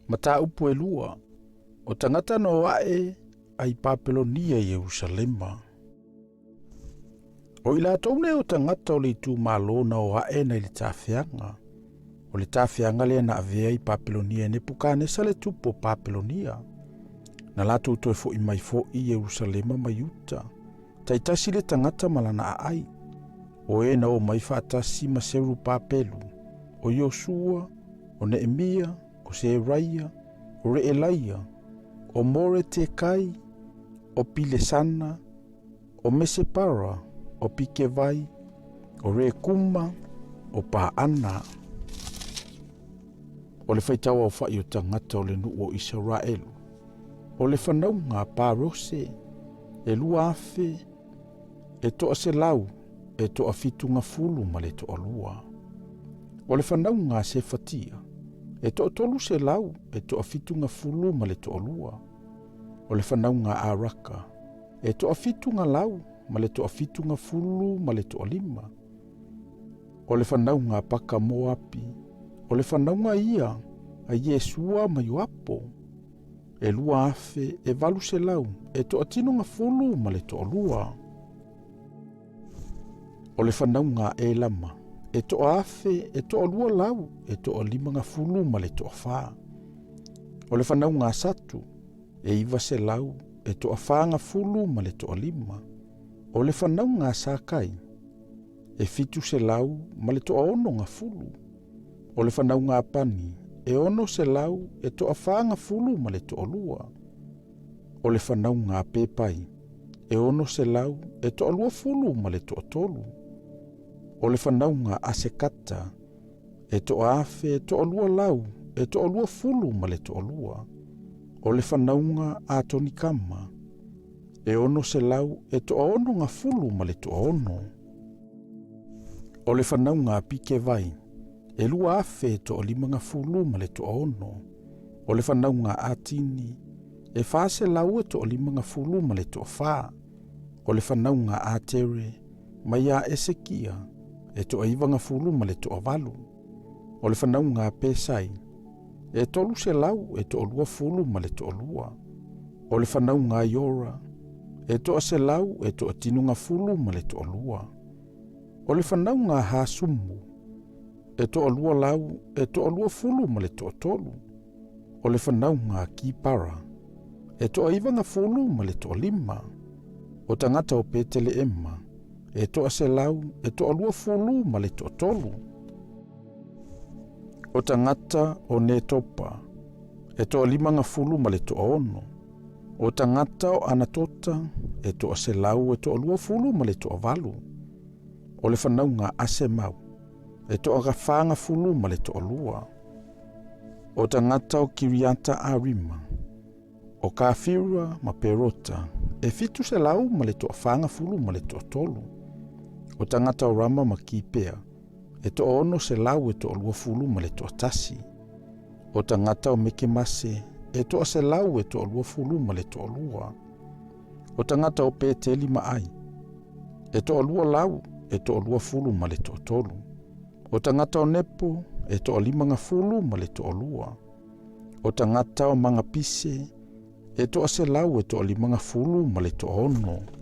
Mataupu e 2, o tagata na o ae ai Papelonia i Ierusalema. O i latou nei o tagata o le itumalo na o ae nai le tafeaga. O le tafeaga lea na avea i Papelonia e Nepukanesa le tupu o Papelonia. Na latou toe fo'i mai fo'i i Ierusalema ma Iuta, taitasi le tagata ma lana aai. O e na o mai faatasi ma Serubabelu, o Iosua, o Neemia, o Seraia, o Reelaia, o Moretekai, o Pilesana, o Mesepara, o Pikevai, o Rekuma, o Paana. O le faitau aofa'i o tagata o le nuu o Isaraelu. O le fanauga a Parose, e 2,000 e 170 e 72. O le fanauga a Sefatia, e 300 e 72. O le fanauga a Araka, e 700 ma le 75. O le fanauga a Paka Moapi, o le fanauga ia a Iesua ma Ioapo, e 2,000 e 800 e 92. O le fanauga a Elama, e 1,000 e 200 e 54. O le fanauga a Satu, e 900 e 45. O le fanauga a Sakai, e 700 ma le 60. O le fanauga a Pani, e 600 e 42. O le fanauga a Pepai, e 600 e 23. O le fanauga a Sekata, e 1,000 e 200 e 22. O le fanauga a Tonikama, e 600 e 66. O le fanauga a Pikevai, e 2,000 e 56. O le fanauga a Atini, e 400 e 54. O le fanauga a Atere, mai a Esekia, e 98. O le fanauga a Pesai, e 300 e 22. O le fanauga a Iora, e 100 e 32. O le fanauga a Hasumu, e 200 e 23. O le fanauga a Kipara, e 95. O tagata o Peteleema, e 100 e 23. O tagata o Netopa, e 56. O tagata o Anatota, e 100 e 28. O le fanauga a Asemau, e 42. O tagata o Kiriata Arima, o Kafira ma Perota, e 743. O tagata o Rama ma Kipea, e 621. O tagata o Mekemase, e 122. O tagata o Peteli ma Ai, e 223. O tagata o Nepo, e 52. O tagata o Mangapise, e 156.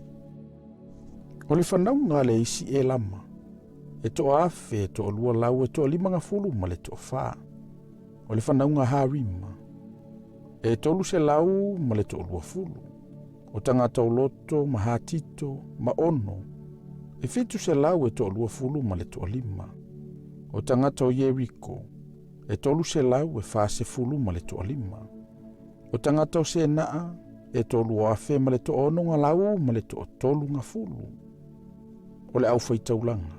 O le fanauga a le isi Elama, e 1,000 e 254. O le fanauga a Harima, e 320. O tagata o Loto ma Hatito ma Ono, e 725. O tagata o Ieriko, e 345. O tagata o Senaa, e 3,060. O le aufaitaulaga,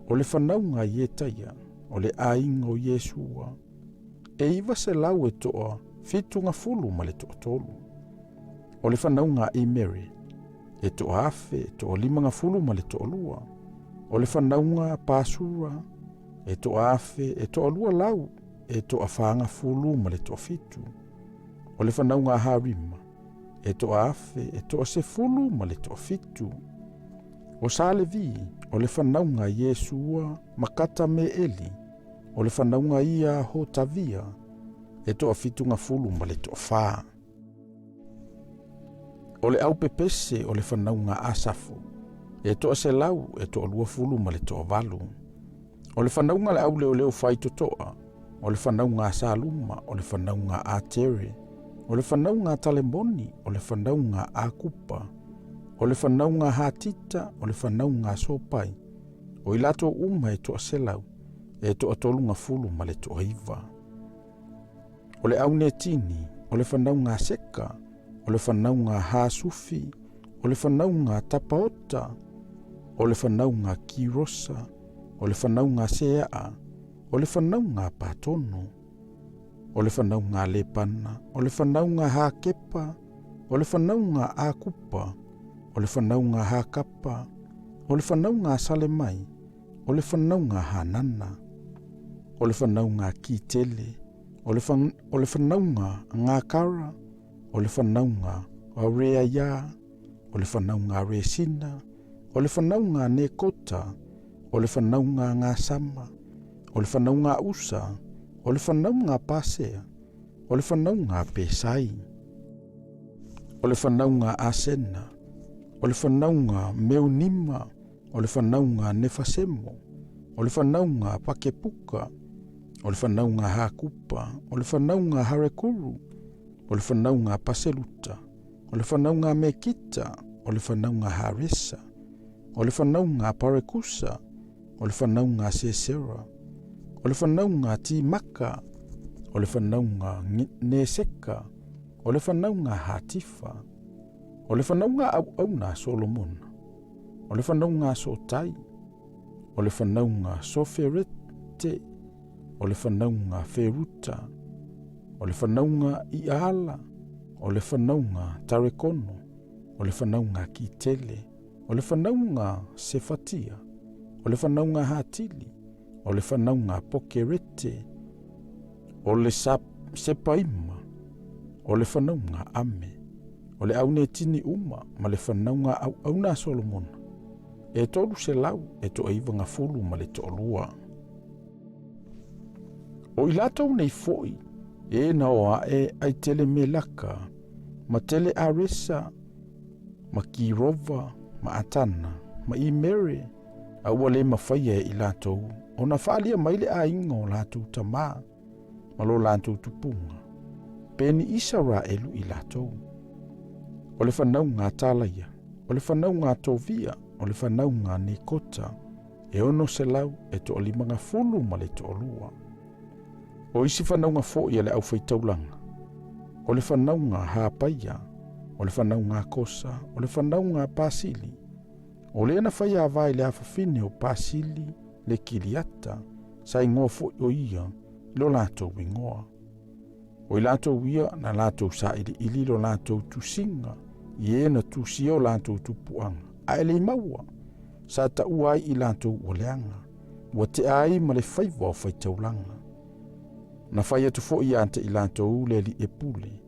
o le fanauga a Ietaia, o le aiga o Iesua, e 973. O le fanauga a Imere, e 1,052. O le fanauga a Pasura, e 1,200 e 47. O le fanauga a Harima, e 1,017. O Salevi, o le fanauga a Iesua ma Katameeli, o le fanauga ia a Hotavia, e toafitugafulu ma le toafa. O le aupepese o le fanauga a Asafu, e toaselau e toaluafulu ma le toavalu. O le fanauga a le auleoleo faitotoa, o le fanauga a Saluma, o le fanauga a Atere, o le fanauga a Talemoni, o le fanauga a Akupa, o le fanauga a Hatita, o le fanauga a Sopai, o i latou uma e toaselau, e toatolugafulu ma le toaiva. O le Aunetini, o le fanauga a Seka, o le fanauga a Hasufi, o le fanauga a Tapaota, o le fanauga a Kirosa, o le fanauga a Seaa, o le fanauga a Patono, o le fanauga a Lepana, o le fanauga a Hakepa, o le fanauga a Akupa, o le fanauga a Hakapa, o le fanauga a Salemai, o le fanauga a Hanana, o le fanauga a Kitele, o le, fan, o le fanauga a Gakara, o le fanauga a Reaia, o le fanauga a Resina, o le fanauga a Nekota, o le fanauga a Gasama, o le fanauga a Usa, o le fanauga a Pasea, o le fanauga a Pesai, o le fanauga a Asena, o le fanauga a Meunima, o le fanauga a Nefasemo, o le fanauga a Pakepuka, o le fanauga a Hakupa, o le fanauga a Harekuru, o le fanauga a Paseluta, o le fanauga a Mekita, o le fanauga a Haresa, o le fanauga a Parekusa, o le fanauga a Sesera, o le fanauga a Timaka, o le fanauga a Neseka, o le fanauga a Hatifa, o le fanauga a Auauna a Solomona, o le fanauga a Sotai, o le fanauga a Soferete, o le fanauga a Feruta, o le fanauga i Aala, o le fanauga Tarekono, o le fanauga Kitele, o le fanauga Sefatia, o le fanauga Hatili, o le fanauga Pokerete, o le Sepaima, o le fanauga Ame, o le Aunetini uma ma le fanauga Auauna a Solomona, e 300 e toaivagafulu ma le toalua. O i latou nei foi, e na o ae ai tele Melaka, ma tele Aresa, ma Kirova, ma Atana, ma Imere, a ua le mafaia e i latou ona faaalia mai le aiga o latou tamā ma lo latou tupuga, pe ni Isaraelu i latou. O le fanauga a Talaia, o le fanauga a Tovia, o le fanauga a Nekota, e 600 e toalimagafulu ma le toalua. O isi fanauga foi a le aufaitaulaga, o le fanauga a Hapaia, o le fanauga a Kosa, o le fanauga a Pasili, o lea na faia ava i le afafine o Pasili le Kiliata, sa igoa foi o ia i lo latou igoa. O i latou ia na latou sailiili lo latou tusiga i e na tusia o latou tupuaga, a e le i maua, sa taua ai i latou ua leaga, ua tea ai ma le faiva o faitaulaga. Na fai atu foi ia te i latou le alii e pule,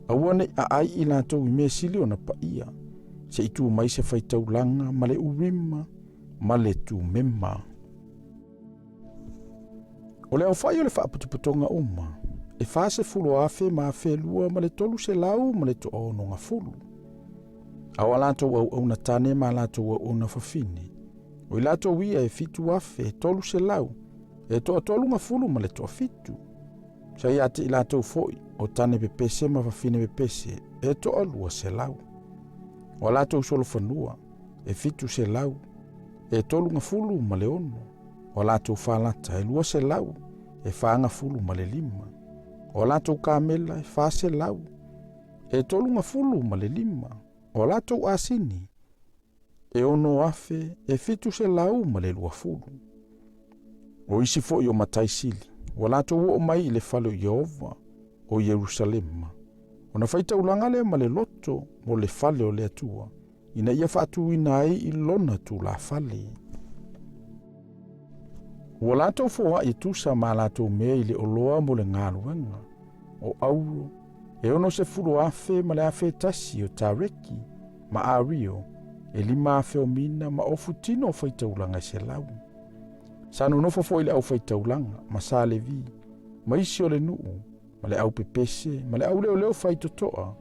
aua ne i aai i latou i mea sili ona paia, se i tu mai se faitaulaga ma le Urima ma le Tumema. O le aofai o le faapotopotoga uma, e 40,000 ma 2,000 ma le 300 ma le toaonogafulu. A o a latou auauna tane ma a latou auauna fafine, o i latou ia e 7,300 e toatolugafulu ma le toafitu. Sa ia te i latou foi o tane pepese ma fafine pepese e toa 200. O a latou solofanua e 700 e tolugafulu ma le ono. O a latou falata e 200 e fagafulu ma le lima. O a latou kamela e 400 e tolugafulu ma le lima. O a latou asini e 6,000 e 700 ma le 20. O isi foi o matai sili, ua latou oo mai i le fale o Ieova o Ierusalema, ona faitaulaga lea ma le loto mo le fale o le Atua, ina ia faatuina ai i lona tulafale. Ua latou foai e tusa ma latou mea i le oloa mo le galuega, o auro, e 60,000 ma le 1,000 o tareki, ma ario, e 5,000 o mina ma ofu tino o faitaulaga e 100. Sa nonofo foi le aufaitaulaga ma sa Levi, ma isi o le nuu, ma le au pepese, ma le au leoleo faitotoa,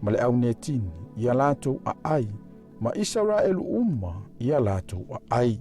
ma le au Netini i a latou aai, ma Isaraelu uma i a latou aai.